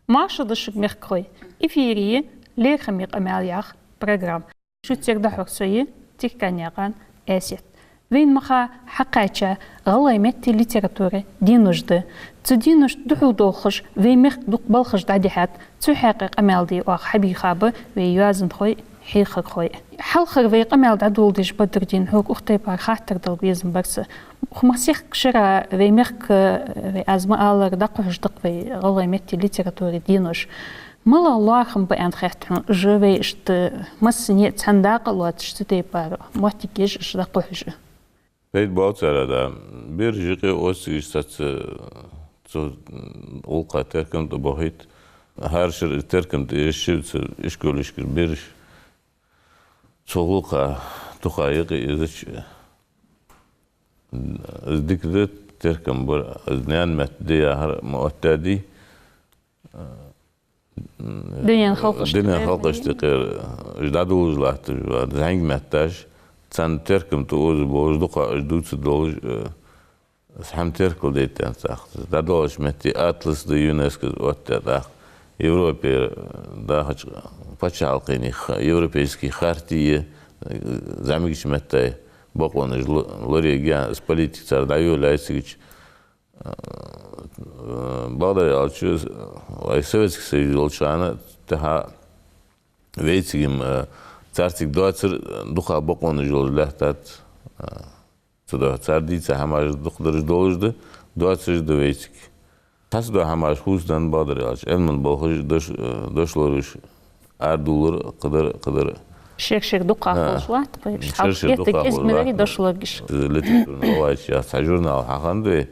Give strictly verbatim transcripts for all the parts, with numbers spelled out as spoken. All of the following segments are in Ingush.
Маршал да шуга, мехкахой! Эфире я «Лерхӏаме къамаьл» яха программа. Шуца дӏахьор со я Тирканаькъан Аьсет. Вайна мара хьакхаьча гӏалгӏай меттеи литературеи денош да. Цу деношта духьал долхаш вай мехка дукха балхаш дӏадихьад. Цу хьакъехьа къамаьл де оаха хьабийха ба вай йоазонхой, хьехархой. Хьалхара вай къамаьл дӏадоладеш, Бадрудин, хьога укх тайпара хаттар дала безам бар са. Укх масех шера вай мехка, вай, аз ма аллара, дӏакхухьаш да-кх вай гӏалгӏай меттеи литературеи денош. МалагӀа лоархӏам ба аьнна хет хьона уж, вай иштта массане а цхьана дакъа а лоацаш, цу тайпара моттиг еш, уж дӏакхухьаш? Пайда боал цар, да. Бераш юкъе оццигаш цхьацца цу гӏулакха теркам тӏа бахийт. ХӀара шера из теркам тӏа еш ши цу ишколашкара бераш цу гӏулакха тухай юкъе эзача, из дика да, теркам бар, из наьна метта да яхар ма оттадаьдий. Дунен халкъашта, дунен халкъашта юкъера уж дӏадолалуш латташ ба зӏамига метташ, царна теркам тӏа оза болаш, дукха уж дувца долаш, э, из хӏама теркалдайта аьнна цӏаккха. ДӀадоалача метте атлас да ЮНЕСКО-с оттадаь, тӏаккха Европе, э, дахача паччахьалкхенех европейски хартий, э, зӏамигача метта бокъонаш лу-, лургья, из политика цар дӏайолаяьй цигача. Э, бакъдар аьлча, вай Советски Союз йолча хана тӏехьа вайцига-м, э, царцига доацар дукха бокъонаш йолаш лаьттад, э, цудухьа цар дийца хӏамаш дукха дараш долаш да, доацараш да вайцига. Цхьацца дола хӏамаш хувцаденна, бакъдар аьлча, Ӏилман болхаш дош-, э, дошлораш арадувлар, кхыдар, кхыдар. Шер-шер дукха хулаш латт, шер-шер дукха хулаш латт. Дошлоргаш. Литературни гӏалгӏайче яха цхьа журнал хьахиннад вай.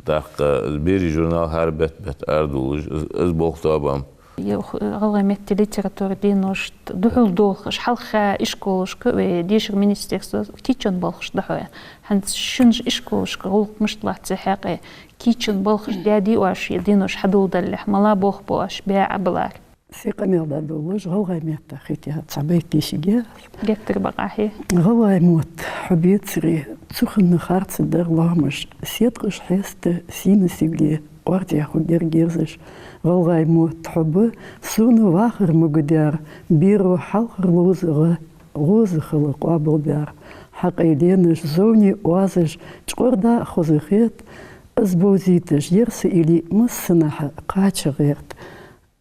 Тӏаккха из берий журнал хӏара бетта-бетта арадувлаш, из, из болх тоабам. Ер гӏалгӏай меттеи литературеи деношта духьал долхаш, хьалха ишколашка вай дешара министерство кийчо болхаш дӏахьо. ХӀанз шун ишколашка гӏулакх мишта латт цу хьакъехьа? Кийчо болхаш даьдий оаш, е денош хьадоладалехь, малагӏа болх ба оаш баь а балар? Се къамаьл дӏадолалуш гӏалгӏай метта хетаяь цхьа байт дешаргья. Геттара бакъахьа. ГӀалгӀай мотт хьо бецаре, цу хана харцдар лоамаш, седкъаш хьеста сийна сигале, къоарта хьо герзаш. ГӀалгӀай мотт хьо ба сона вахар могадаьр, беро хьалхара ловзагӀа гӀоза хила къоабалбаьр. Хьа къайленаш, зовне оазаш чкъор да хоза хет, из бовзийташ ер са или массанахьа кхача гӀерт.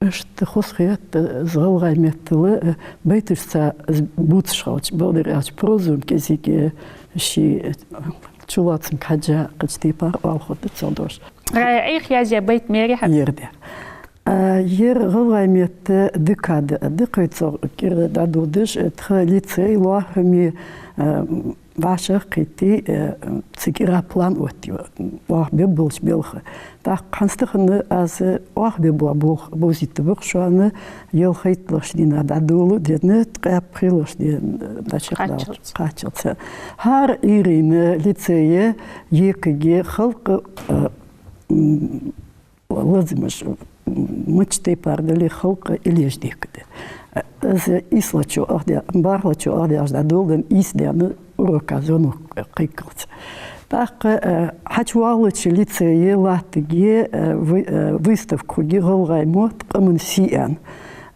Иштта хоза хет из гӀалгӀай меттала, э, байташца из бувцаш хилча, бакъдар аьлча, прозан кӀезига ший, э, чулоацанга хьежжа кхыча тайпара оалхургда цох дош. Ӏайха язъяь байт мара хьа? Ер да. А, ер гӀалгӀай метта декада да, кхы цох кӀира дӀадоладеш, э, тха лицей лоархӀаме, э, вӀашагӀкхийттай, э, цу кӀира план оттаяь, оаха бергболча балха. ТӀаккха хӀанз тахан аз оаха бергбола болх бовзийтаргба-кх шоана, ялхайттлагӀча дийнахьа дӀадоладенна, ткъаь пхелагӀча дийнахьа дӀачакхдаллалца, кхаччалца. ХӀара Ӏуйрийна лицее, ЕКЭ-ге халкъа, э, м, лазамаш, мичча тайпара дале а, халкъа иллеш дехкад. Из ийслагӀчо оаха даь-, бархӀлагӀчо оаха даьлча дӀадоладенна, ийс даьнна урока звонок кхайкалца. ТӀаккха, э, хьачувоагӀача лицее латтаргья, э, вы-, э, выставка хургья «ГӀалгӀай мотт къаман сий» аьнна.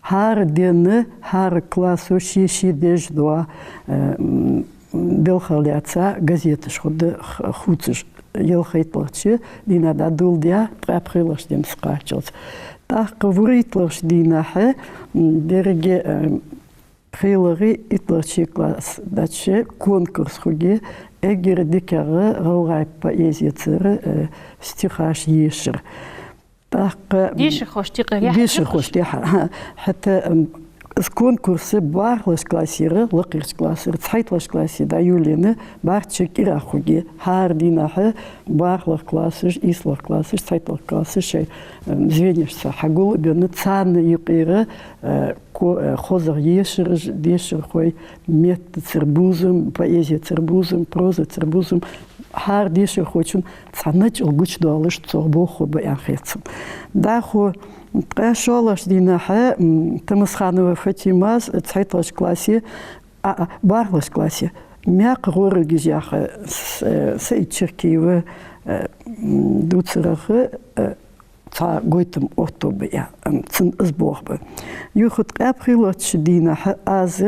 ХӀара денна, хӀара классо ший-ший дезаш дола, э, м, балхах лаьца газеташ хургда х-, хувцаш, ялхайттлагӀча дийнахьа дӀадоладаь, ткъаь пхелагӀча денца кхаччалца. ТӀаккха вурийттлагӀча дийнахьа, м, деррига, э, пхелагӀа, иттлагӀча класс дӀачу конкурс хургья, эггара дикагӀа гӀалгӀай поэзецара, э, стихаш ешар. ТӀаккха, м, дешархошта юкъера, дешархошта юкъера. ХӀаьта, м, из конкурс бархӀлагӀча классера, лакхерча классера, цхьайттлагӀча классе дӀайолаенна, бархӀ шу кӀира хургья. ХӀара дийнахьа бархӀлагӀа классаш, ийслагӀа классаш, цхьайттлагӀа классаш шоай, м, звенешца хьагул а бенна, царна юкъера, э, ко-, э, хозагӀа ешараш, дешархой, меттацара бувзам, поэзецара бувзам, прозацара бувзам, хӀара дешархочун цхьа начӀал гучадоалаш цох болх хургба аьнна хет сона. ДӀахо ткъаь шоллагӀча дийнахьа, м, Тамасханова Фатимас цхьайттлагӀча классе, а, а, бархӀлагӀча классе, «Мекха гӀоргаш» яха, с-, э, Саид Черкиева, э, м, дувцарах, э, цхьа гойтам оттабу, я, ам, цун из болх ба. Юха тӀаккха пхелагӀча дийнахьа аз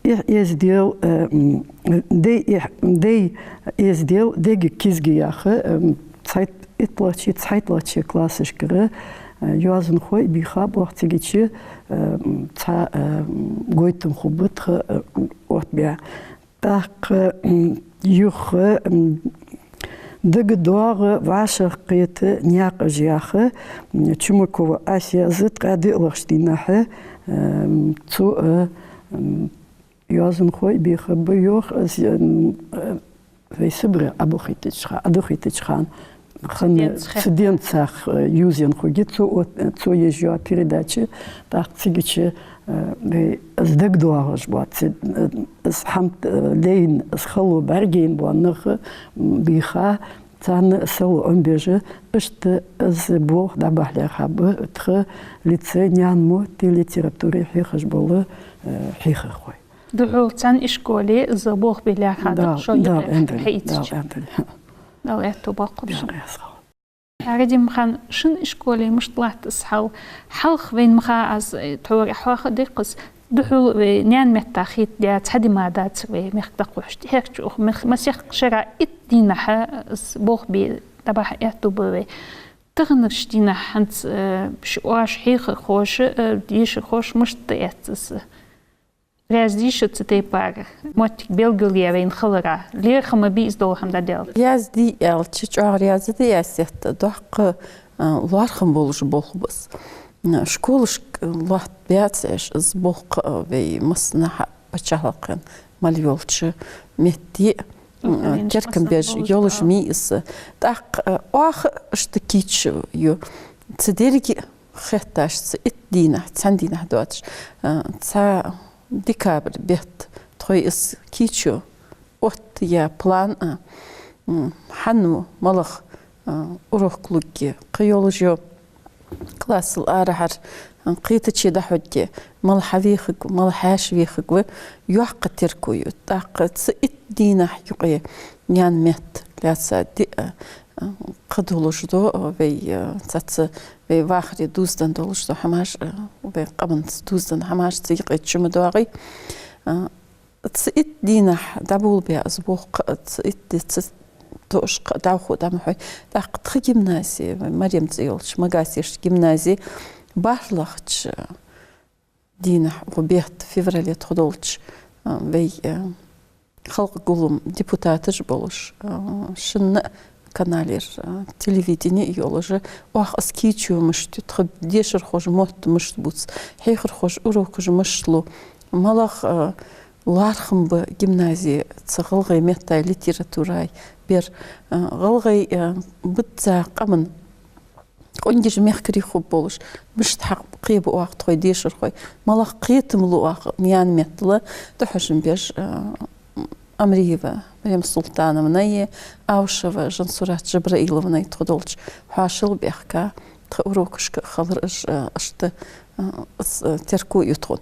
эхь-эздел, э, м, дай эхь-, дай-эздел, дега кизга яха, ам, цхьайт-, итталагӀчеи цхьайтталагӀчеи классашкара, э, йоазонхой бийхаб оаха цигача, э, м, цхьа, э, м, гойтам хургба тха, э, оттабаь. ТӀаккха, м, юха, м, дагадоагӀа вӀашагӀкхета наькъаш яха, м, Чумакова Асьяс ткъаь диълагӀча дийнахьа, м, цо, э, м, йоазонхой бийхаб йоах, аз, м, э, вай Сибре Ӏобихьийтача ха-, Ӏодихьийтача хана, хана цу денз цхьа, э, юзаенна хургья цо, цо еш йола передача, тӀаккха цигача, э, вай из дагадоагӀаш бола, цу, э, из хӀама, э, лайна, из хало бӀаргаяйна бола нах, м, бийха, царна сало Ӏомабеш, иштта из болх дӀабахьа лаьрхӀаб тха лицей, наьна мотти литературеи хьехаш бола, э, хьехархой. Духхьал цхьан ишколе из болх бе лаьрхӀад, да, шо да, юкъе Эндрю, хьаийцача. Да, Эндрю. Дала аьттув боаккхалба шун. Радим-хан, шун ишколе мишта латт из хьал? Хьалха вайна ма ха аз, э, тхьовра хьоахадаьд-кх из. Духхьал вай наьна метта хетадаь цхьа ди мара дацар вай мехка дӀакхухьаш. ТӀехьарча укх мех-, масех шера итт дийнахьа из болх бе дӀабахьа аьттув ба вай. Таханарча дийнахьа хӀанз, э, ши-, оаш хьехархоша, э, дешархоша мишта эц из? Раьза дий шо цу тайпара моттиг белгалъяь вайна хилара? ЛерхӀам бий из дола хӀама дӀадаьлча? Раьза дий аьлча, чӀоагӀа раьза дий аз цунна, доккха, а, лоархӀам болаш болх ба из. М, школашка лоаттабаьб аьнна, из болх, а, вай массанахьа паччахьалкхен мел йолча метте, м, теркам беш йолаш ма йий из. ТӀаккха, а, оаха иштта кийча ю. Цу деррига хетташ цу итт дийнахьа, цхьан дийнахьа доацаш, а, цхьа декабрь бетта тхо из кийчо оттаяь план, а, м, хьан ва, малагӀа, а, урок лургья, кхыйолаш йола классал арахьара, а, кхетаче дӀахьоргья, мала хьавехаргва, мала хьаьша вехаргва, йоккха терко ю. ТӀаккха цу итт дийнахьа юкъе наьна метта лаьца диъ, а, кхыдолаш да, а, вай, а, цхьацца вай вахаре дувзаденна долаш дола хӀамаш, а, вай къаманца дувзаденна хӀамаш цу юкъе чу ма доагӀий. А, цу итт дийнахьа дӀаболабаь из болх, цу итт ди цу тоъашка дӀахо дӀа ма хьой. ТӀаккха тха гимназе, вай Марем цӀи йолча Магасерча гимназе, бархӀлагӀча дийнахьа, укх бетта, феврале тхо долча, а, вай, а, Халкъа Гуллама депутаташ болаш, а, шин каналера, а, телевидени йолаш, оаха из кийчо мишта ю, тха дешархоша мотт мишта бувц, хьехархоша урокаш мишта лу, малагӀа, а, лоархӀам ба гимназе цу гӀалгӀай меттай литературай бер, а, гӀалгӀай, а, бизза къаман къонгаш мехкарий хургболаш, мишта хьакхебу оаха тхоай дешархой, малагӀа кхетам лу оаха наьна меттала, тӀахьожам беш, а, Амриева Марем Султановнеи, Аушева Жансурат Жабраиловнеи тхо долча хьоашалгӀа баьхка, тха урокашка хилар уж, а, иштта, а, с-, а, терко ю тхона.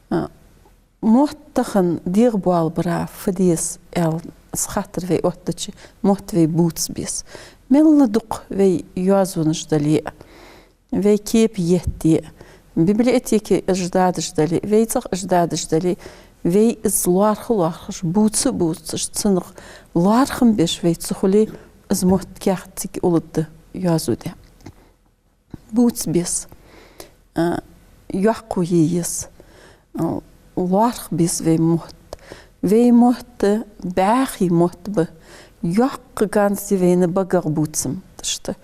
А, мотт тахан дегӀабоалабара фу деза аьнна, из хаттар вай оттадича, мотт вай бувца беза. Мел дукха вай йоазонаш дале а, вай кепа етте а, библиотеке уж дадаш дале а, вай цӀагӀа уж дадаш дале а, вай из лоархӀа а лоархӀаш, бувца а бувцаш, цунах лоархӀам беш вай ца хуле, из мотт каьхат цига улларгда йоазув даь. Бувца беза, а, йоккхагӀа е еза, а, лоархӀа беза вай мотт. Вай мотт бӀаьхий мотт ба, йоккха ганз я вайна багагӀа бувцам, иштта.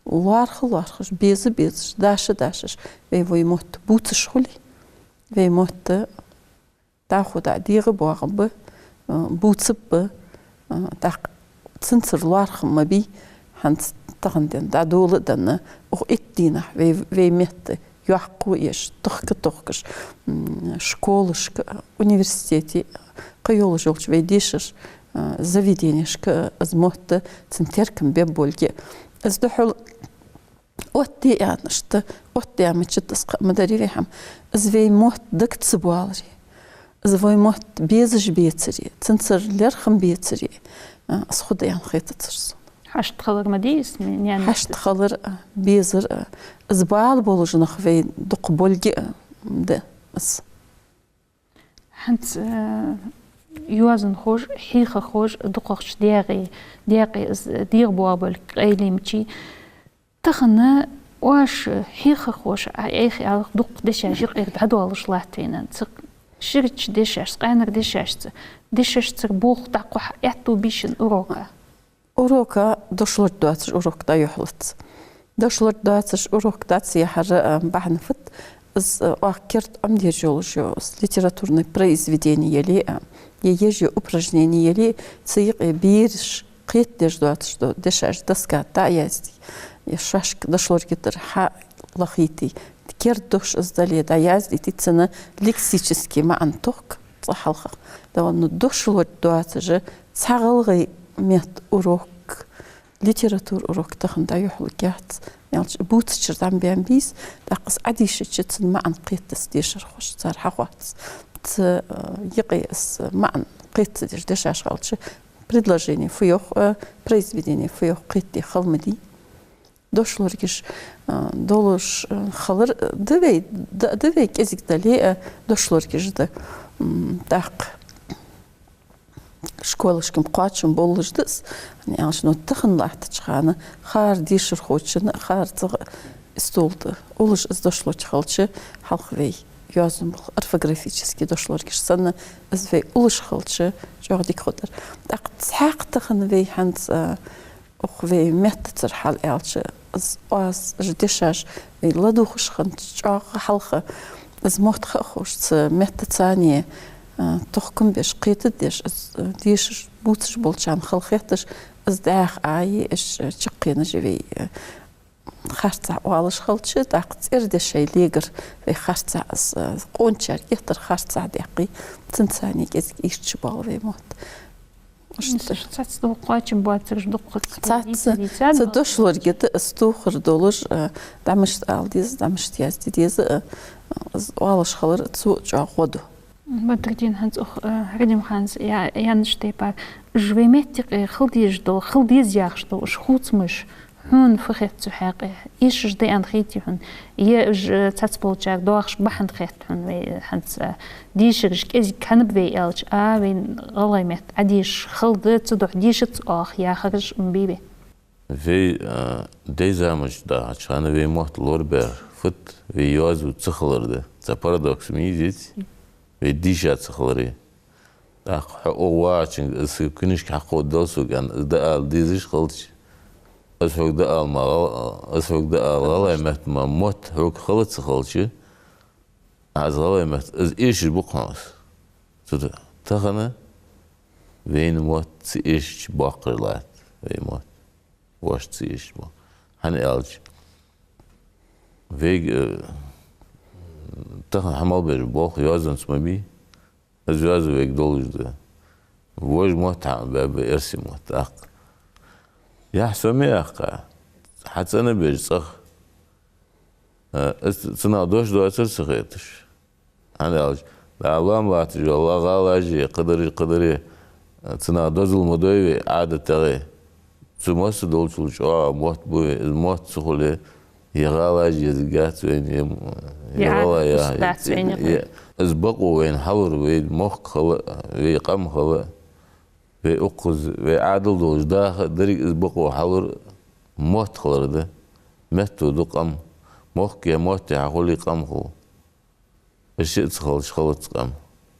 ЛоархӀа а лоархӀаш, беза а безаш, даша а дашаш, вай вай мотт бувцаш хуле, вай мотт дӀахо дӀа дегӀабоагӀаргба, а, бувцаргба, а, тӀаккха цунцара лоархӀам ма бий, хӀанз тахан денз дӀадоладенна, укх итт дийнахьа вай, вай метта йоккхагӀа еш, тохка-тохкаш, м, школашка, университете, кхыйолаш йолча вай дешара, а, заведенешка из мотт, цун теркам бергболга. Из духхьал оттаде аьнна, иштта оттадаь мачат из кхы а ма дарий вай хӀама. Из вай мотт дага ца боаларе, из вай мотт безаш бецаре, цунцара лерхӀам бецаре, а, из хургда аьнна хетацар сона. Хьашт хилар ма дий из, ме-, наьна-, хьашт хилар, а, безар, а, из бала болаш нах вай дукха болга, а, да из. ХӀанз, э, йоазонхоша, хьехархоша дукхагӀча даькъе, даькъе из дегӀабоагӀа болга къайленча, тахан оаш хьехархоша, а, айхьа аьлча, дукха дешаш юкъера дӀадоалаш латт вайна. Цу ширача дешашца, къаьнара дешашца, дешашцара болх дӀакхухьа аьттув бий шун урока? Урока дошлорг доацаш урок дӀайохьалац. Дошлорг доацаш урок дац яхьара, а, бахьан фуд, из, а, оаха керда Ӏомадеш йолаш я из литературни произведени яле а, е ежа упражнени яле а, цу юкъе бераш кхетадеш доацаш дола дешаш доска тӀа а язде, е шоашка дошлорга тӀара хьалахийте, керда дош из дале дӀаяздийте, цунна лексически маӀан тохка цкъа хьалха. Да, ну, дошлорг доацаш, цхьа гӀалгӀай метта урок, литература урок тахан дӀайохьалургьяц, аьлча, бувцачара дӀа ма баьннабий из, тӀаккха из Ӏодийшача цун маӀан кхетац дешархошта, цар хьахоац. Цу, э, юкъе из маӀан кхета ца деш дешаш хилча, предложени фу йоах, э, произведени фу йоах кхетаде хала ма дий. Дошлоргаш, э, долаш, э, хилар, э, да вай, да, да вай кӀезига дале, э, дошлоргаш да, м, тӀаккха школашка кхоачам болаш да из, хӀана аьлча, ну, тахан латтача хана хӀара дешархочунна, хӀара цӀагӀа стол тӀа уллаш из дошлорг хилча, хьалха вай йоазон болх, орфографически дошлоргаш санна, из вай уллаш хилча, чӀоагӀа дика хургдар. ТӀаккха цхьаькха тахан вай хӀанз, а, укх вай меттацара хьал аьлча, из оаз, уж дешаш вай ладувгӀаш хиннача чӀоагӀа хьалха, из мотт ха а ховш, цу меттаца а, а, тохкам беш, кхетадеш, из, а, дешаш, бувцаш болчарна хала хетташ, из дӀаьха Ӏайи, уж, а, чаккхенаш вай, а, харцахьа оалаш хилча, тӀаккха цӀердешай легар вай харцахьа, из, а, къоначар геттара харцахьа даьккхе, цунца а кӀезига ийрча боал вай мотт. Иштта. Цхьацца дукха кхоачам боацараш дукха. Цхьацца, цхьацца дошлорга тӀа из тохар долаш, а, дӀа мишта ала деза, дӀа мишта язде деза, а, из оалаш хилар цо чӀоагӀа гӀо ду. Бадрудин, хӀанз укх, а, Радимханас я-, яьннача тайпара, уж вай метта юкъе хила дезаш дола, хила деза яхаш дола уж хувцамаш, хьона фу хет цу хьакъехьа? Эшаш да аьнна хетий хьона? Е уж, э, цхьацца болчар доахаш ба хьона хет хьона вай, э, хӀанз, э, дешараш кӀезига хиннаб вай аьлча, а, вайна гӀалгӀай метта Ӏодешаш хала да, цудухьа дешац оаха яхараш ма бий вай. Вай, э, даьй заманча дахача хана вай мотт лорабаьр фуд, вай йоазув ца хилар да. Цхьа парадокс ма йий из? Вай дийша ца хилари. ТӀаккха хьо укх вагӀачунга, из книжка хьакховдадал сога аьнна, из дӀаала дезаш хилча, из хьога дӀаала ма гӀал-, из хьога дӀаала гӀалгӀай метта ма мотт хьога хала ца хилча, из гӀалгӀай метта, из эшаш ба-кх хьона из. Цудухьа тахан вайна мотт ца эшача боккхий латт вай мотт. Вайна ца эшача бо-, хӀана аьлча, вайга, э, тахан хьа мел беш болх йоазонца ма бий, из йоазув вайга долаш да. Вож мотт хьа баьб, эрсий мотт, тӀаккха. Яхь со ма яьккхай, хьа цӀена беш цӀагӀа. Э, из цунах дош доацар ца хеташ. ХӀана аьлча, дӀа лоам латташ йола гӀалаш е кхыдараш, кхыдараш, цунах дозал ма дой вай ӀадатагӀе. Цу масса долчул чӀоагӀа мотт ба вай, из мотт ца хуле, е гӀалаш езаргьяц вайна, е, е гӀала Ӏадат яхь, дац вайна. Е, из бокъо вайна хьалур, вай мохк хала, вай къам хала, вай укхаза, вай Ӏадал долаш даха а, деррига из бокъо хьалур мотт хилар да. Метто ду къам, мохк е мотт е хьахуле, къам хул. Уж шиъ ца хилча, хилац къам.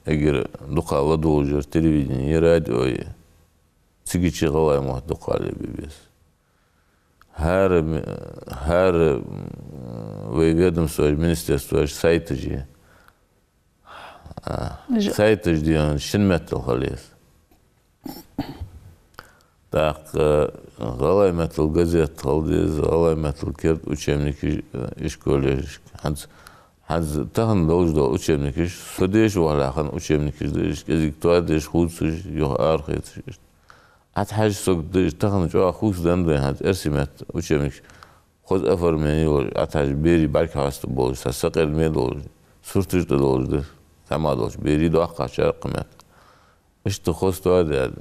Эггара дукха ладувгӀаш яр телевидени, радио я. Цига чу гӀалгӀай мотт дукха лелабе беза. ХӀара м-, хӀара, м, вай ведомстваш, министерстваш сайташ я. А, уж сайташ дийна шин меттала хила еза. ТӀаккха, э, гӀалгӀай меттала газет хила деза, гӀалгӀай меттала керда учебникаш, э, ишколашка. ХӀанз, хӀанз тахан долаш дола учебникаш, со деша вахалахана учебникаш да уж, кӀезига тоадеш, хувцаш, юха арахецаш. Ӏа тӀахьажа, сога да уж тахан чӀоагӀа хувцаденна да хӀанз эрсий метта учебникаш. Хоза оформлени йолаш, Ӏа тӀахьажа, берий бӀарга хьаста болаш, цхьа сакъердаме долаш, сурташ тӀа долаш да, цхьа мара долаш, берий доккхагӀчар кхы метта. Иштта хоза тоаде,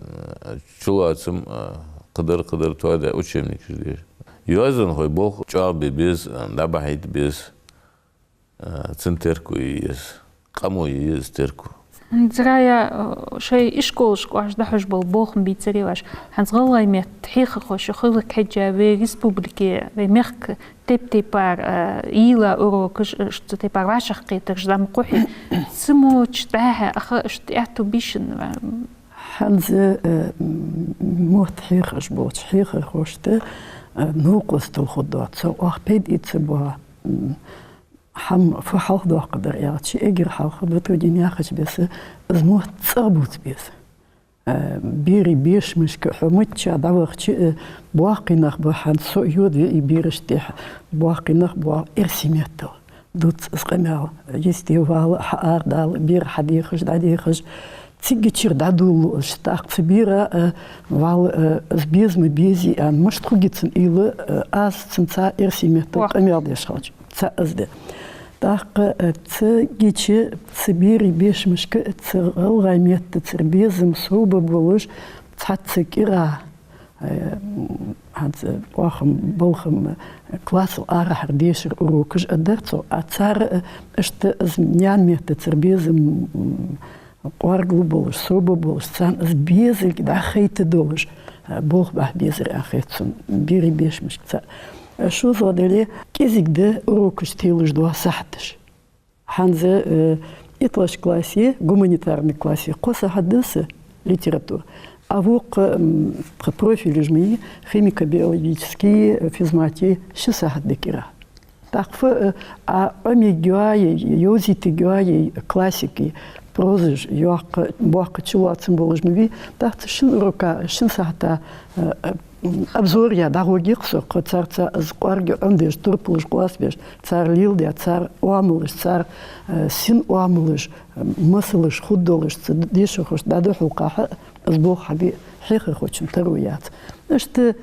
чулоацам, а, Кхыдар, кхыдар тоадаь учебникаш деша. Йоазонхой болх чӀоагӀа бе беза, дӀабахьийта беза, а, цун терко е еза, къамо е еза терко. ХӀанз, Рая, шоай ишколашка оаш дӀахьош бола болх ма бийцарий оаш. ХӀанз гӀалгӀай метта хьехархоша хиларга хьежжа вай республике, вай мехка тайп-тайпара, а, йийла урокаш, а, иштта тайпара вӀашагӀкхетараш дӀа ма кхухьий. Цу мо чу дӀа-хьа аха иштта аьттув бий шун? ХӀанз, э, м, мотт хьехаш болча хьехархошта, э, новкъостал хургдоаца, оаха пайда эца боагӀа, м, хӀама фу хьалхадоаккхаргдар аьлча, эггара хьалха Батрудин яхача беса, из мотт цӀагӀа бувца беза. Э, берий бешамашка хьо мичча дӀавахача, э, боккхий нах ба, хӀанз со йодаве и берашта тӀехьа, боккхий нах боагӀа эрсий меттала. Дувц из къамаьл, йисте вала, хьаарадала, бер хьадехаш, дӀадехаш, цигачара дӀадолалуш, тӀаккха цу бера, э, вала, э, из беза ма безий аьнна, мишта хургья цун уйла, э, аз цунца эрсий меттала къамаьл деш хилча, цаӀ из да. ТӀаккха, э, цигача, цу берий бешамашка, цу гӀалгӀай меттацара безам совбаргболаш, цхьацца кӀира, э, м, хӀанз оаха-м, балха-м, э, классал арахьара дешара урокаш а дар цо, а цар, э, иштта из наьна меттацара безам, м, кӀоаргагӀа болаш, совбаргболаш, царна из безалга дӀахайта долаш, э, болх бахьа безар аьнна хет сона, берий бешамашка цаӀ. Э, шозлагӀа дале, кӀезига да урокаш телаш дола сахьаташ. ХӀанз, э, итлагӀча классе, гуманитарни классе кхо сахьат да са литература. А вокх, м, тха профилаш ма йий, химико-биологически, э, физмате ши сахьат да кӀира. ТӀаккха фу, э, а Ӏомаергйоа е йовзийтаргйоа е классика, прозаш йоккха, боккха чулоацам болаш ма бий. ТӀаккха цу шин урока, шин сахьата, э, э, обзор яь дӀагӀоргья-кх со, кхы царца из кӀоарга Ӏомадеш, турпалаш къоастабеш, цар леладаь, цар оамалаш, цар, э, син оамалаш, э, масалаш хургдолаш, цу дешархошта дӀадухьалкхахьа, из болх хьабе хьехархочун таро яц. Иштта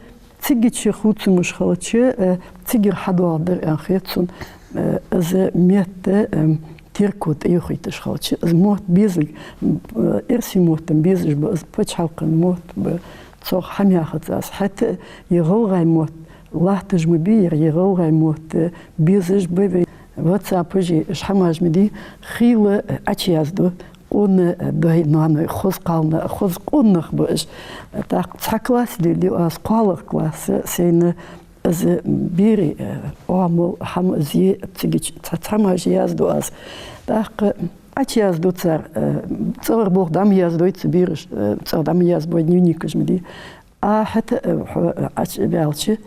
цигача хувцамаш хилча, э, цигара хьадоагӀаргдар аьнна хет сона, э, из метта, э, терко тӀаювхийташ хилча, из мотт безалга, м, э, эрсий мотт-м безаш ба, из паччахьалкхен мотт ба, цох хӀама яхац аз. ХӀаьта а е гӀалгӀай мотт латташ ма бий ер, е гӀалгӀай мотт, э, безаш ба вай. Ватсапаш е, уж хӀамаш ма дий, хийла, э, Ӏочуязду, къона, э, дай-ноаной, хоза кхалнах, хоза къонах ба уж. ТӀаккха цхьа класс лелаю аз, кхоалагӀа класс сайна, из берий, э, оамал, хӀама из е, цигача цхьа, цхьа хӀамаш язду аз. ТӀаккха Ӏочуязду цар, э, цӀагӀара болх дӀа ма яздой цу бераша, э, цӀагӀа дӀа ма язбой, дневникаш ма дий. А хӀаьта, э, хьо, э, Ӏочу-, ваьлча,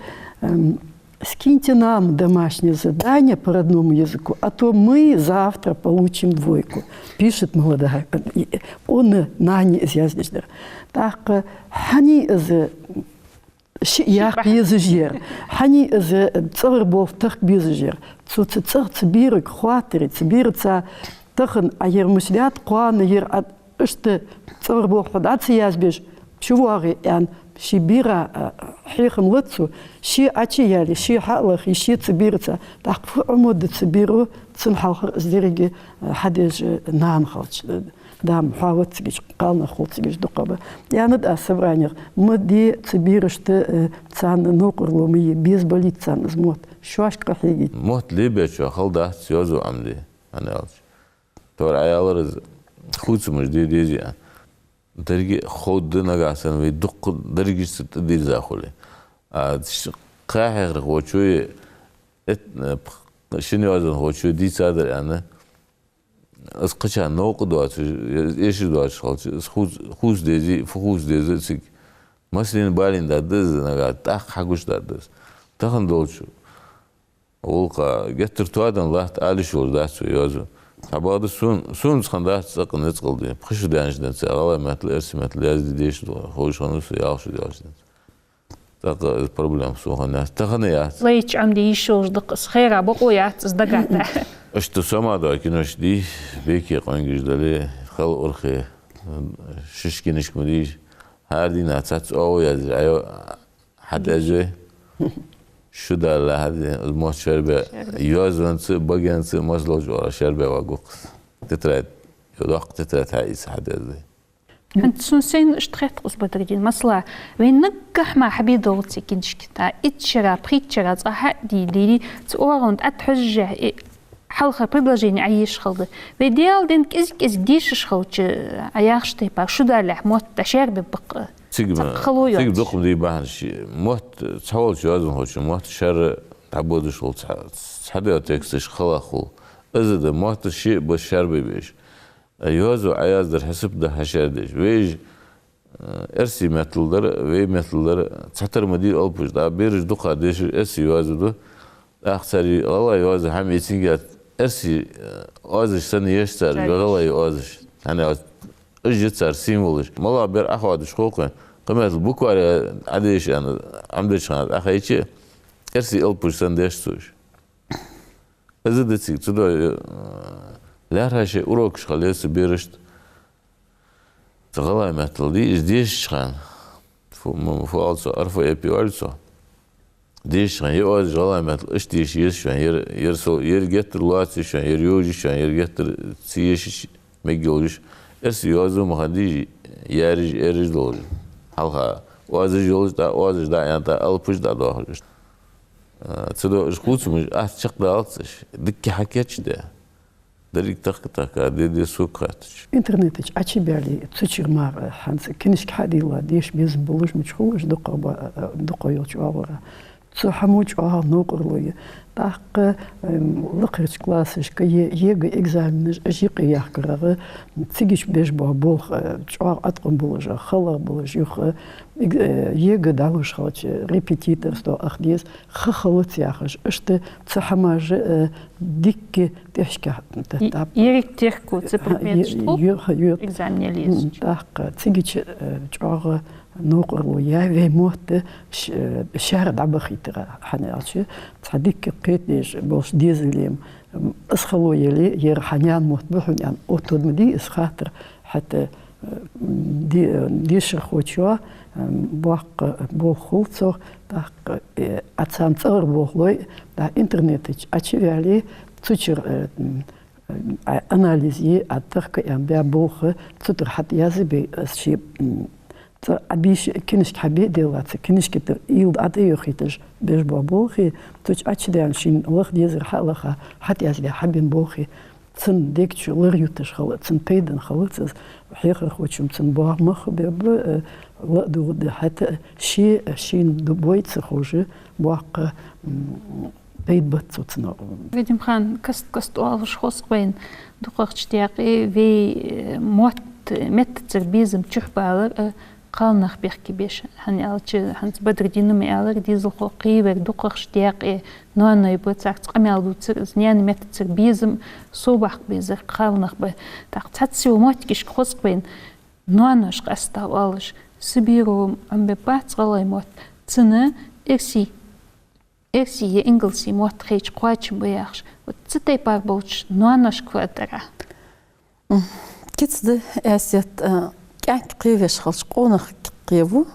эм, «Скиньте нам домашнее задание по родному языку, а то мы завтра получим двойку», пишет молодая. Э, э, къона нани из яздеш дар. ТӀаккха хьаний из шиъ яккха безаш яр, хьаний из цӀагӀара болх тахка безаш яр. Цо цу цӀагӀа цу берага хоаттаре, цу бераца тахан Ӏа ер мишта даьд, кхоана ер Ӏа иштта цӀагӀара болх хьо дӀа ца язбеш чувоагӀе аьнна, ший бера, а, хьехам лац цо, ше Ӏочу а яьле, ше хьа а лахе, ше цу бераца. ТӀаккха фу Ӏомаду цу беро, цун хьалхара из деррига, а, хьадеш, а, нана хилча. Да-м хьо вац цигача, кхалнах хул цигача дукха ба. Аьннад аз собраниех, ма де цу берашта, э, царна новкъарло ма е, безбалийта царна из мотт, шоашка къахьегийта. Мотт лебечоа хала дац йоазув Ӏомаде, хӀана аьлча. Товр Ӏаялар из, хувцамаш де дезий Ӏа. Деррига а ховргда нагахьа санна вай дукха дерригаш ца тӀадирза хуле. А ш-, кхаь хьехархочо е эт-, э, пх-, шин йоазонхочо дийцадар аьнна, из кхычарна новкъа доацаш, эшаш доацаш хилча, из хувц-, хувца дезий, фу хувца деза цига. Маслин-балин даргда из нагахьа, тӀаккха хьагуш даргда из. Тахан долча гӀулакха геттара тоаденна латт ала йиш йолаш дац вай йоазув. Цхьабакъда сона, сона цхьан дац цӀаккха ницкъал де. Пхи шу даьннача денз гӀалгӀай меттала, эрсий меттала язде дезаш дола, ховш хиннав со ялх шу даьннача денз. ТӀаккха из проблема сона хинна яц. Тахан а яц. Лайча Ӏомаде йиш йолаш да-кх из, хайра бокъо яц из дагахьа. Иштта сомадоа кинош дий, беке къонгаш дале, хала урхе, шишкинашка ма дий, хӀара дийнахьа цхьацца оагӀув яздеш Ӏайо, хьатӀаэзой. Шу далале хьа де, из мотт шоарбаь, йоазонца, багенца, массадолча оагӀорахьа шоарбаь варгва-кх из. Тетрадь, йо, доккха тетрадь хьаийца хьатӀаэзой. ХӀанз сона сайна иштта хет, Бадрудин. Масала, вай наггахьа мара хьабе доагӀа цу книжка. ТӀаккха итт шера, пхийтта шера цкъа хьа а дийдийрий, цу оагӀон тӀа тӀа хьожаш, э, хьалха предложени Ӏоешаш хилда. Вай Даьла дин кӀезиг-кӀезиг дешаш хилча, Ӏа яхача тайпара шу далехь мотт дӀашаьрбергба-кх. Цига ма-, цхьаккха хало йоацаш. Цига дукха ма дий бахьанаш. Мотт цхьаволча йоазонхочо мотт шаьра дӀабодаш хул, цхьа-, цхьадаь тексташ хала хул. Из да, мотт шиъ ба шаьрбеш. Йоазув Ӏояздар хьисап да хьашаьрдеш. Вайш, э, эрсий меттала дар, вай меттала дар цхьатарра ма дий алапаш. ТӀаккха бераш дукха дешар эрсий йоазув да. ТӀаккха цар гӀалгӀай йоазув хьа ма йий, цунга эрсий, э, оазаш санна еш цар, цар гӀалгӀай оазаш. ХӀана аьлча уж я цар символаш. МалагӀа бер Ӏохоадаш хул-кх вайна, кхы меттала букварь Ӏодеша аьнна, Ӏомаде хана Ӏохайча, эрсий алапаш санна деш ца уж. Из да цига, цудухьа, э, лаьрхӀа шоай урокаш хьале цу берашта. Цу гӀалгӀай меттала дий, из дешача хана. Фу, м-, фу оал цох, орфоэпия оал цох. Дешача хана, ер оазаш гӀалгӀай меттала иштта деша еза шоана, ер, ер со, ер геттара лоаца я шоана, ер йовзаш я шоана, ер геттара ца ешача мегаш йолаш. Эрсий йоазув ма хиннадий, яьржа, эржа долаш. Хьалха оазаш йолаш, тӀаккха оазаш дӀааьнна, тӀаккха алапаш дӀадоахаш. А, цудухьа уж хувцамаш атта чакхдалац уж, дикка хьакийчдаь. Деррига тахка-тахка, де-де сога хаьттача. Интернета чу Ӏочубаьле, цу чура мара хӀанз книжка хьадийла, деша безам болаш мича хул уж дукхагӀа ба-, дукхагӀа йолча оагӀорахьа. Цу хӀамо чӀоагӀа новкъарло я. ТӀаккха, эм, лакхарча классашка е-, ЕГЭ экзаменаш уж юкъе яхкарагӀа, цига чу беш бола болх, э, чӀоагӀа Ӏоткъам болаш, халагӀа болаш, юха, э, ЕГЭ дӀалуш хилча, репетиторство ах деза, ха хилац яхаш, иштта цу хӀамаш, э, дикка тӀехьашка т-, тӀа-, еррига терко цу предметашта хул, ю-, ю-, экзамен лелаш. ТӀаккха цига чу, э, чӀоагӀа новкъарло я вай мотт ш-, э, шаьра дӀабахийтара, хӀана аьлча, цхьа дикка кхетадеш болаш дезал я, м, из хало яле, ер хьа наьна мотт ба хьона аьнна, оттаду ма дий из хаттар, хӀаьта де-, дешархочоа, м, боккха болх хул цох, тӀаккха, э, Ӏа царна цӀагӀара болх лой, тӀаккха интернета чу Ӏочуваьле, цу чура, э, м, э, анализ е, Ӏа тахка аьнна баь болх, цу тӀара хьатӀаязбе, э, ший, м, цӀа Ӏобийша, книжка хьабе а делла, цу книжка тӀара уйла дӀатӀаювхийташ беш бола болх, цу чу Ӏочудаьнна шийна лаха дезар хьа а лаха, хьатӀаяздаь хьабена болх. Цун дег чу лар юташ хила, цун пайдана хилац из, хьехархочун цун боагӀа мах бебба, э, ла а дугӀа да, хӀаьта а ше, шийна ду бой ца ховш, боккха, м, пайда бац цо цунах. Вадим-хан, каст-каста оалаш хоза-кх вайна, дукхагӀча даькъе вай, э, мотт, меттацара безам чухь балар, э, кхалнах бехке беш, хӀана аьлча, хӀанз Бадрудина ма аьлар, дезалхо кхийвар дукхагӀча даькъе ноаной ба, царца къамаьл дувцар, из наьна меттацара безам совбаккха безар кхалнах ба. ТӀаккха цхьацца йола моттигашка хоза-кх вайна, ноанош къаьстта оалаш, Сибре Ӏомабергбац гӀалгӀай мотт, цунна эрсий, эрсий е ингалсий мотт хайча кхоачам ба яхаш. Вот цу тайпара болча ноаношка фу ала деза? М, кица да, Эсет, а, кӀаьнк кхевеш хилча, къонах кхеву,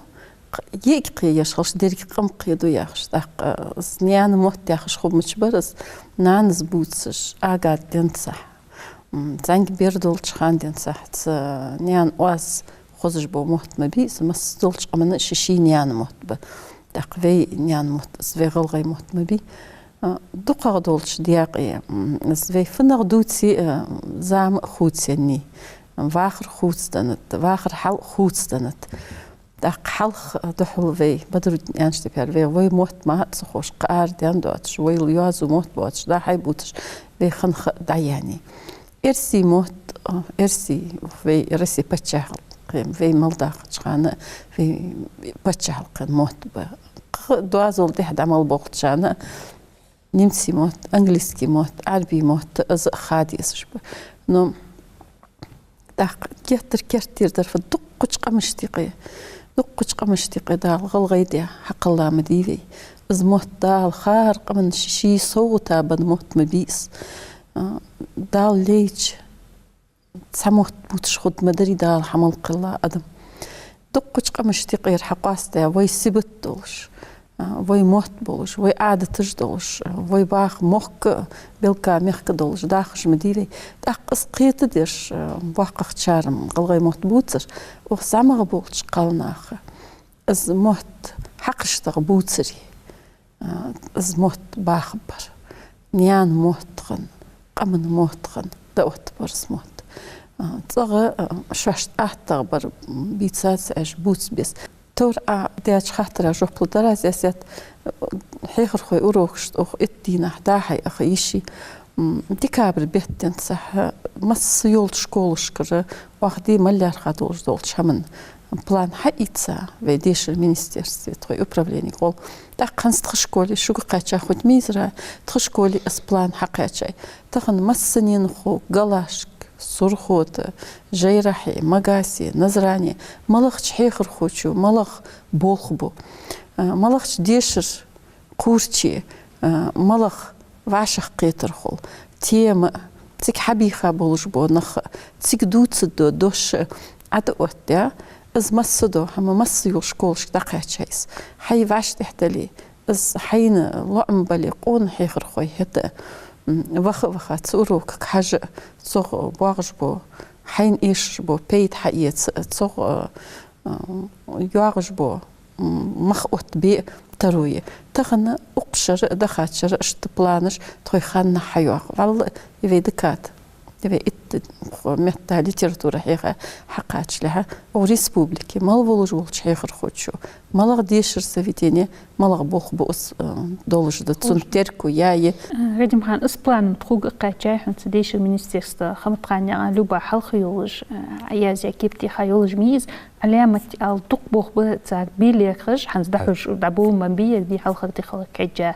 кх-, йиӀиг кхевеш хилча, деррига къам кхеду яхаш. ТӀаккха, а, из наьна мотт яхаш хургболаш бар из, нанас бувцаш, ага денз сахь. М, зӀамига бер долча хана денз сахь, цу наьна оаз хозаш бола мотт ма бий из, массадолча къаман ший-ший наьна мотт ба. ТӀаккха вай наьна мотт, из вай гӀалгӀай мотт ма бий. А, дукхагӀа долча даькъе, м, из вай фуннагӀа дувце а, зама а хувцаеннай, вахар хувцаденнад, вахара хьал хувцаденнад. ТӀаккха хьалха духьал вай, Бадрудин аьннача тайпара, вай, вай мотт мара ца ховш, кхы арадаьнна доацаш, вай йоазув мотт боацаш, дӀа-хьа бувцаш, вай хана ха дӀаяьннай. Эрсий мотт, а, эрсий, вай Россе паччахьалкхен, вай мел дахача хана вай паччахьалкхен мотт ба. Кхы доазол тӀехьа дӀа мел болча хана немций мотт, английский мотт, Ӏарбий мотт, из а ха дезаш ба. Но тӀаккха геттара керттера дар фуд, дуккхача къамашта юкъе, дуккхача къамашта юкъе Дала гӀалгӀай даь хьакхелла ма дий вай. Из мотт Дала хӀара къаман ший-ший совгӀата бенна мотт ма бий из. А, Дала лайча цхьа мотт бувцаш хургда ма дарий Дала хьа мел кхелла адам. Дуккхача къамашта юкъера хьакъоастадаь, вай сибат долаш, а, вай мотт болаш, вай Ӏадаташ долаш, а, вай баха мохк а, белгала мехка долаш дахаш ма дий вай. ТӀаккха из кхетадеш, а, боккхагӀчар-м гӀалгӀай мотт бувцар, укх зӀамагӀа болча кхалнаха из мотт хьакхашта бувцаре, а, из мотт бахабар. Наьна мотт хинна, къаман мотт хинна, дӀаоттабар из мотт. А, цӀагӀа, а, шоашта аттагӀа бар, м, бийцац аьнна бувца беза. Товр Ӏа даьча хаттара жоп лургдар аз, ясет, хьехархой урокашта укх итт дийнахьа дӀа-хьа яха йиш я. М, декабрь бетта денз цхьа масса йолча школашкара, оаха де мел лаьрхӀа долаш долча хӀаман план хьаийца вай дешара министерстве, тхоай управлене гӀолла. ТӀаккха хӀанз тха школе шуга кхаьча, хоть мийзара, тха школе из план хьакхаьчай. Тахан массанена хов Галашка, Сурхота, ЖӀайрахье, Магасе, Назране, малагӀча хьехархочо малагӀа болх бу, а, малагӀча дешара кхувраче, а, малагӀа вӀашагӀкхетар хул, тема, цига хьабийха болаш бола нах, цига дувцаргдола дош ӀотӀаоттадаь, из масса дола хӀама масса йолча школашка дӀакхаьчай из. Хьай вӀаштӀехьадале, из хьайна лоӀам бале, къона хьехархой хӀаьта, м, ваха а ваха цу урокага хьажа, цох боагӀаш бола, хьайна эшаш бола пайда хьаэца, цох, а, а, йоагӀаш бола, м, мах оттабе таро я. Тахан укх шера а, дахача шера а иштта планаш тхоай ханнахьа хьайоагӀа. ВаллахӀи, вай декада, вай итт метта литература хьеха хьакхачалехьа, укх республике мел волаш волча хьехархочо, малагӀа дешара заведене, малагӀа болх бу из, э, долаш да, цун терко я е. Э, Радимхан, из план тхога кхаьчай, хӀанз дешара министерство Хаматханаькъан Люба хьалха йолаш, э, Ӏаязъяь, кепа теха йолаш ма йий из, Ӏаламат аьле дукха болх ба цар бе лерхӀаш, хӀанз дӀахьош, дӀаболабенна ба ер ди хьалхара ди хиларга хьежжа.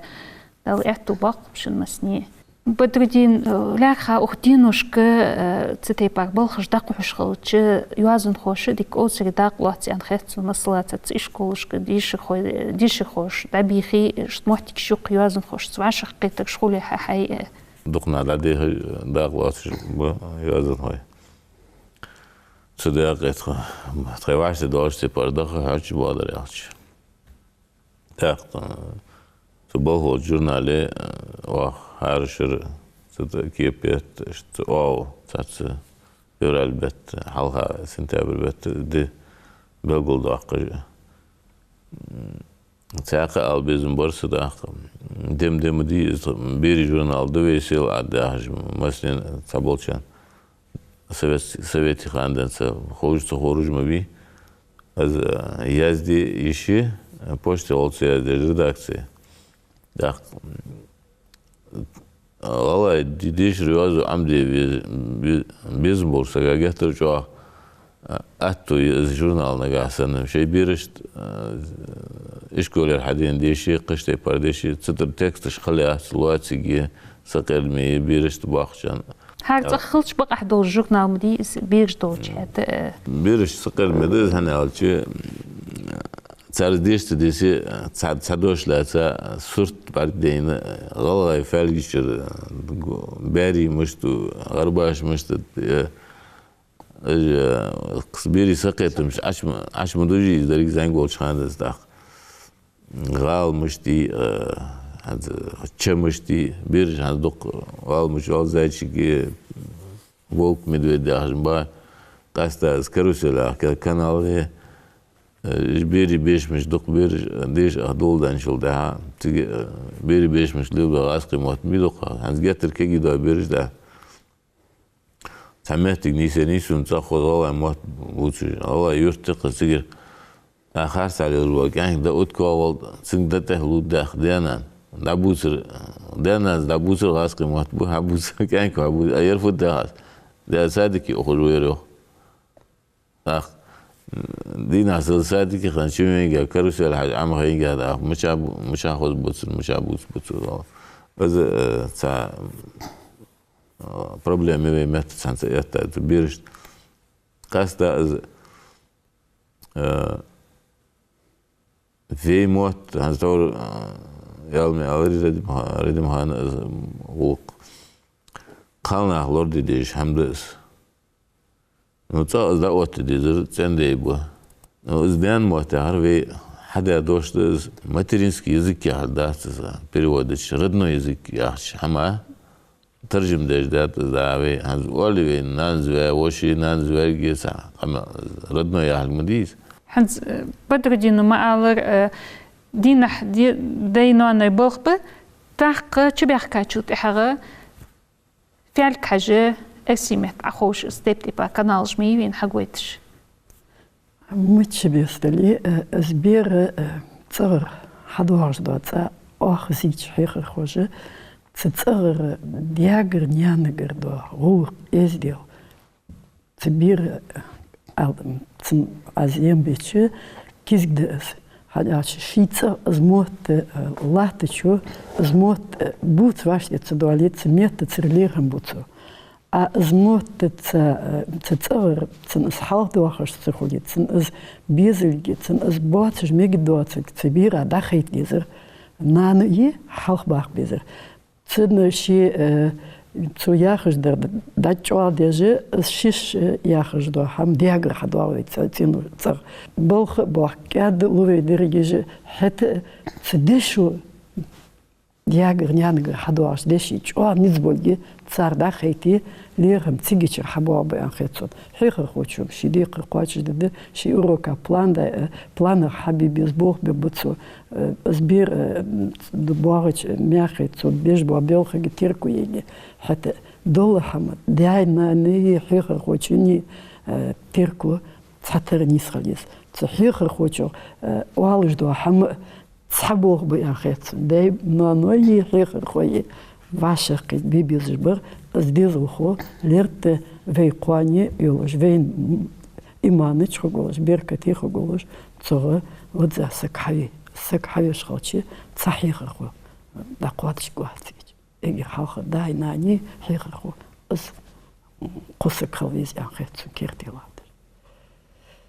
Дала аьттув боаккхалба шун массане. Бадрудин, э, лаьрххӀа укх деношка, э, цу тайпара балхаш дӀахьош хилча, йоазонхоша дика овсаре дакъа лоац аьнна хет сона, масала, цхьацца ишколашка дешархой-, дешархоша дӀабийхе, иштта моттигаш юкъе йоазонхошца вӀашагӀкхетараш хуле хьа-, хьай, э. Дукха нах дӀадехаш дакъа лоацаш ба йоазонхой. Цу дакъа тха, тхоай вӀаштӀехьадоалаш тайпара даха хьоач бодар аьлча. ТӀаккха цу балхалча журнале, э, оаха хӀара шера цу тӀа кепа етт, иштта оаха цхьацца февраль бетта, хьалха сентябрь бетта ди белгалдоаккхаш. М, цхьаькха ала безам бар са тӀаккха. Дема-дема дий из, берий журнал да вай, «Сел Ӏад» яхаш, массанена цхьаболчарна. Совет, советий хана денз ховш, ца ховш ма вий. Аз, э, язде йиш я, э, почте гӀолла ца яздеш редакце. ТӀаккха, м, гӀалгӀай де-, дешара йоазув Ӏомаде ве-, ве-, безам болча сага геттара чӀоагӀа, э, аьттув я из журнал нагахьа санна. Шоай берашта, э, ишколера хьадена деши, кхыча тайпара деши, цу тӀара тексташ хала яц, лоацилга, сакъердаме берашта боккхагӀчарна. ХӀара цӀагӀа хилча бакъахьа дола журнал ма дий из, бераш долча хӀаьта, э. Бераш сакъердаме да из, хӀана аьлча, цар деша ца десе, цхьа, цхьа дош лаьца, сурт бӀаргадайна, гӀалгӀай фаьлгачара, барий мишта, гӀарбаш мишта, э, э, берий сакхетамаш Ӏочу ма, Ӏочу ма дужий из деррига зӀамига волча хана денз тӀаккха. ГӀала мишта я, э, хӀанз ча мишта я, бераш хӀанз дукха гӀала мишта, гӀала зайчик, волк, медведь яхаш ба, къаьстта из «Карусель» яха ка-, канале, э, уж берий бешамаш дукха бераш, деша ах доладенначул тӀехьагӀа, цига, э, берий бешамашка лелабаь гӀазкхий мотт ма бий дукха, хӀанз геттара кегий дола бераш да. Цхьа моттиг нийсъеннай сона, цӀагӀа хоза гӀалгӀай мотт бувцаш, гӀалгӀай юрт я-кх из, цигара. Харцахьа лелаш вола кӀаьнк дӀаоттаваь волча, цунга дӀатӀехьа лургдац даь-нана. ДӀабувцар, даь-нанас дӀабувцар гӀазкхий мотт ба, хьабувцар кӀаьнко, хьабувцар, а ер фуд яхаш. Даь садике ухаш ва ер, йоах. ТӀаккха дийнахьа сел садике хинна, чу венга, «Карусель» хьажа, Ӏомахайнга, тӀаккха мича бу-, мича хоза бувцар, мича бувца бувцар, йоах. Из, э, цхьа, э, проблема я вай меттаца хӀанз цхьа эттад цу берашта. Къаьстта из, э, вай мотт, хӀанз товр, э, ялме алари Радим-, Радимхана из гӀулакх. Кхалнаха лораде дезаш хӀама да из. Ну, цӀагӀа из дӀаотта дезар цӀен-дай ба. Ну, из даьна мотт яхар вай хьадаь дош да из, материнский язык яхар дац из, перевод дича, родной язык яхача хӀаман таржам деш даьд из, да, вай хӀанз оал вай нанас ваь, воший нанас ваьргеца, къамаьл, родной яхилга ма дий из. ХӀанз, э, Бадрудина ма аллара, э, дийнахьа де-, дай-ноаной болх ба, тӀаккха чубаьхкачул тӀехьагӀа Фаьлг-Хьажа, Эрсий-Мехка Ӏоховша, из тайп-тайпара каналаш ма йий вайна хьагойташ? Мичча беса дале, э, из бер, э, цӀагӀара хьадоагӀаш дола цӀа оаха зийча хьехархоша, цу цӀагӀара даьгара-наьнагара дола гӀулакх, эздел, цу бера, э, ал-, цун аз ем бича, кизга да из. ХӀана аьлча ший цӀагӀа из мотт, э, латтачо, из мотт, э, бувца вӀаштӀехьа ца доале, цу меттацара лерхӀам бу цо. А из мотт цу, э, цу цӀагӀара, цунна из хьалхадоахаш ца хуле, цунна из безалга, цунна из боацаш мегаргдоацилга цу бера дӀахайта дезар, нана а хьалхабаккха безар. Цунна ше, э, цо яхаш дар дӀачӀоагӀдеш, из шиша, э, яхаш дола хӀама даьгара хьадоагӀа вай цӀа-, цӀенош цӀагӀа. Балха а боахк, кӀаьда а лу вай деррига уж, хӀаьта а цу дешо даьгара-наьнагара хьадоагӀаш деший чӀоагӀа низ болга цар дӀахайта, лерхӀам цигачара хьабоагӀа ба аьнна хет сона. Хьехархочо-м ший декхар кхоачашдергда, ший урока план да, э, планах хьабе беза болх бергба цо. Э, из бер, э, м, ц-, д-, боагӀача мехка цо беш бола балхага терко ергья. ХӀаьта дола хӀама даьй-наьнеи хьехархочуннеи, э, терко цхьатарра нийса хила еза. Цу хьехархочо, э, оалаш дола хӀама цхьа болх ба аьнна хет сона. Даьй-наьнойи хьехархойи вӀашагӀкхийтта бе безаш бар из дезалхо, лерттӀа вай кхоане йолаш, вайна иман чу хургволаш, беркате хургволаш, цогӀа вадза саг хьаве-, саг хьавеш хилча, цхьа хьехархо дӀакхоачашгвац цигача. Эггара хьалха даьй-наьнеи хьехархо, из кхо саг хила веза аьнна хет сона керте латташ.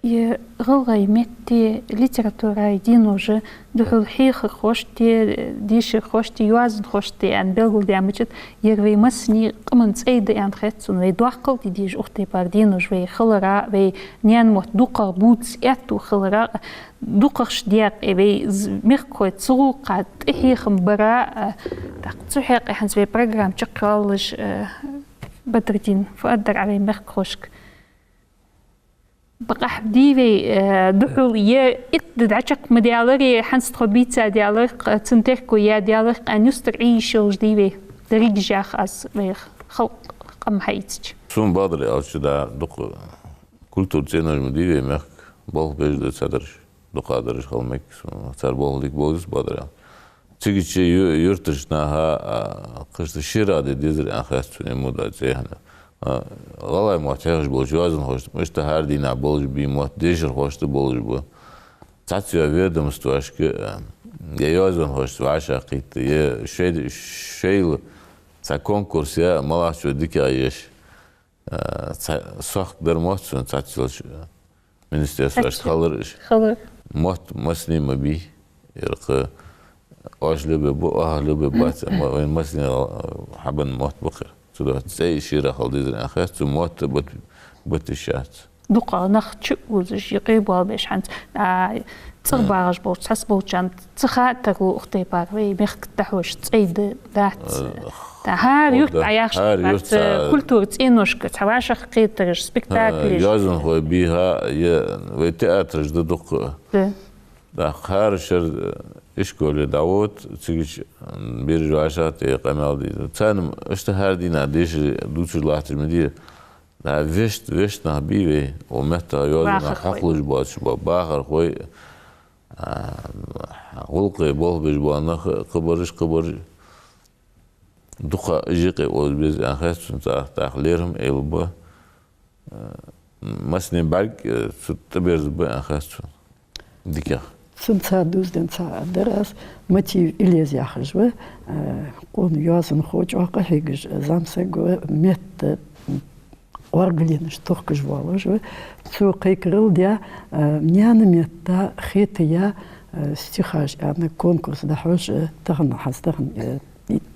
Е гӀалгӀай метти литературай денош духьал хьехархошта, дешархошта, йоазонхошта аьнна белгалдаь мичад, ер вай массане къаман цӀай да аьнна хет сона, вай доккхал де дезаш укх тайпара денош вай хилара, вай наьна мотт дукхагӀа бувца аьттув хилара, дукхагӀча даькъе вай з-, мехкахой цу гӀулакха тӀехьехам бара, а, тӀаккха цу хьакъехьа хӀанз вай программа чакхъяллаш, а, Бадрудин, фу аргдар Ӏа вай мехкахошка? Бакъахьа дий вай, э, духьал е итт ди дӀачакх ма даьлар, е хӀанз тхо бийца даьлар, кх-, цун терко яь даьлар, къаьна юстара Ӏе йиш йолаш дий вай, деррига жах аз вай халкъ къам хьаийцача. Сона бакъдар аьлча, да, дукха культура цӀенош ма дий вай мехка, болх беш да цхьадараш, дукхагӀдараш хила мег сона, цар болх дика болга, бакъдар аьлча. Цигача ю-, юртарча наха, а, кхашта шера де дезар аьнна хет сона, е мудар цӀе хьана. А, гӀалгӀай мотт хьехаш болча йоазонхошта, иштта хӀара дийнахьа болаш бий мотт, дешархошта болаш ба. Цхьацца ведомствашка, а, е йоазонхошца вӀашагӀкхийтта, е шоай-, шоайла цхьа конкурс е малагӀчо дикагӀа еш. А, цхьа-, сохка дар мотт сона цхьацца йолча министерствашка. Цхьацца хилар уж. Хилар. Мотт массане ма бий. Ер кхы оаш лебе ба, оаха лебе бац, ма-, вай массане хьабенна мотт ба-кх ер. Цудухьа цӀай шера хила дезар аьнна хет сона, мотт бат-, бата йиш яц. ДукхагӀа нах чу а узаш, юкъе боалабеш хӀанз, а, цӀагӀа багӀаш болча, цхьацца болчарна ца хаттар лу укх тайпара вай мехка дӀахьош цӀай да, дац. Э, ТӀаккха хӀара юрта, хӀара юрта Ӏа яхаш, цхьа культура цӀеношка цхьа вӀашагӀкхетараш, спектаклаш. Э, йоазонхой бий хьа, е вай театраш да дукха. Да. ТӀаккха хӀара шера, э, ишколе дӀавода, цигача, м, бераш вӀашагӀтехе къамаьл дий. Царна-м иштта хӀара дийнахьа дешар дувцаш латташ ма дий. Да, вешта, вешта нах бий вай, укх меттах йоазонах хьахулаш боацаш ба, бахархой, а, гӀулакхе болх беш бола нах, кхыбараш, кхыбараш. Дукха уж юкъе оза беза аьнна хет сона, цар тӀаккха лерхӀам а лургба, а, массане бӀарг, а, цу тӀаберзаргба аьнна хет сона. ДикагӀа. Цун цхьа дувзаденна цхьа дар аз, Матиев Илез яхаш ва, а, къона йоазонхо, чӀоагӀа къахьегаш зӀамсаг ва, метта, м, оргленаш тохкаш воаллаш ва. Цо кхайкарал даь, а, наьна метта хетаяь, а, стихаш аьнна конкурс дӀахьош, а, тахан, хӀанз тахан, а,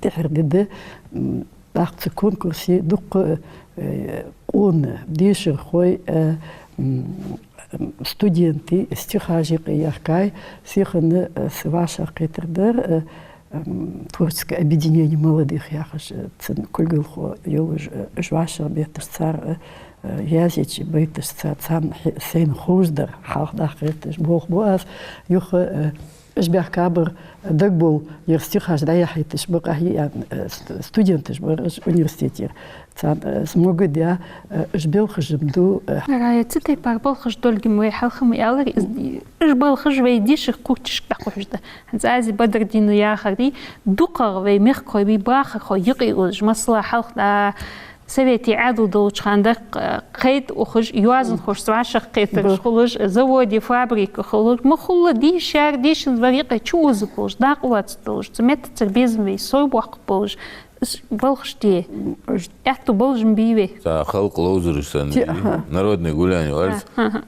тӀехьара ди да, м, тӀаккха цу конкурсе дукха, а, къона дешархой, а, м, студентий стихаш юкъе яхкай, сихана, э, са вӀашагӀкхетар дар, э, м, творческое объединение молодых яхаш, э, цун кулгалхо йолаш, э, уж вӀашагӀбетташ цар, э, э, язъеча байташца царна хье-, сайна ховш дар хьалхадаккха гӀерташ болх бу аз. Юха, э, уж баьхкабар дагабоал, ер стихаш дӀаяхьийташ ба къахьийга, э, ст-, студенташ бар уж университетера. Царна, э, из могадаь, э, уж белхаш-м ду, э. Рая, цу тайпара балхаш долга-м вай хьалха-м аьлар, из, уж балхаш вай дешархой кхувргашка дӀакхухьаш да. ХӀанз аз Бадрудина яхар дий, дукхагӀа вай мехкахой, вай бахархой юкъе уллаш, масала, хьалха дӀа Советий Ӏаьдал долча хана дар, э, кхайда ухаш, йоазонхошца вӀашагӀкхетараш хулаш, заводе, фабриках хулаш, ма хулла дийшар, дийшанза вар юкъе чу оза болаш, дакъа лоаца долаш, цу меттацара безам вай совбоаккха болаш, из балхаш де. Аьттув болаш-м бий вай. Цхьа халкъ ловзараш санна, Ти-, дий, аха. Народный гуляния оалаш. Аха, аха.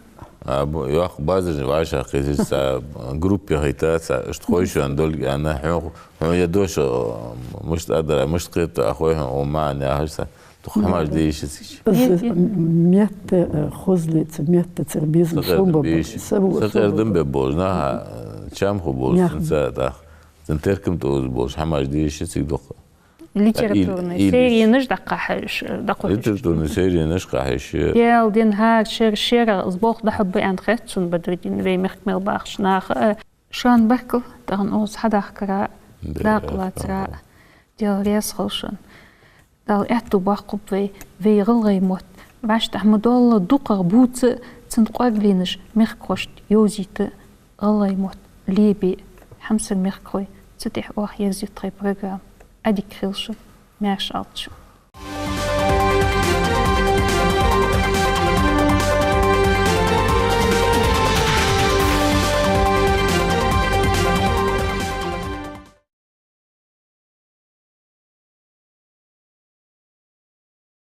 А, бу-, йоккха базар вӀашагӀкхеташ, цхьа группе хайташ, цхьа, иштта хой шоана долга аьнна, хьона, хьона ер дош, а, мишта а дар, мишта кхетаду, а хой хьона, о, маӀан яхаш, цхьа, дукха хӀамаш де йиш я цига. Из метта, э, хозал, цу меттацара безам совбоаккха. Са къердам бе болаш, наха, э, чам ху болаш, цунца тӀаккха. Цун теркам тӀа оза болаш, хӀамаш де йиш я цига дукха. Литературни серенаш дӀакхухьаш, дӀакхухьаш. Литературни серенаш кхухьаш. Даьла дин хӀара шера, шера из болх дӀахьоргба аьнна хет сона, Бадрудин, вай мехка мел бахача наха. Шоана баркал тахан укхаза хьадахкара, дакъа лацара. Даьла раьза хилва шоана. Дала аьттув боаккхалба вай, вай гӀалгӀай мотт вӀаштӀехьа ма доалла, дукхагӀа бувца, цун кӀоаргаленаш мехкахошта йовзийта, гӀалгӀай мотт лебе, хьамсара мехкахой, цу тӀехьа оаха ерзаю тхоай программа. Ӏадика хийла шун, маьрша Ӏалда шо.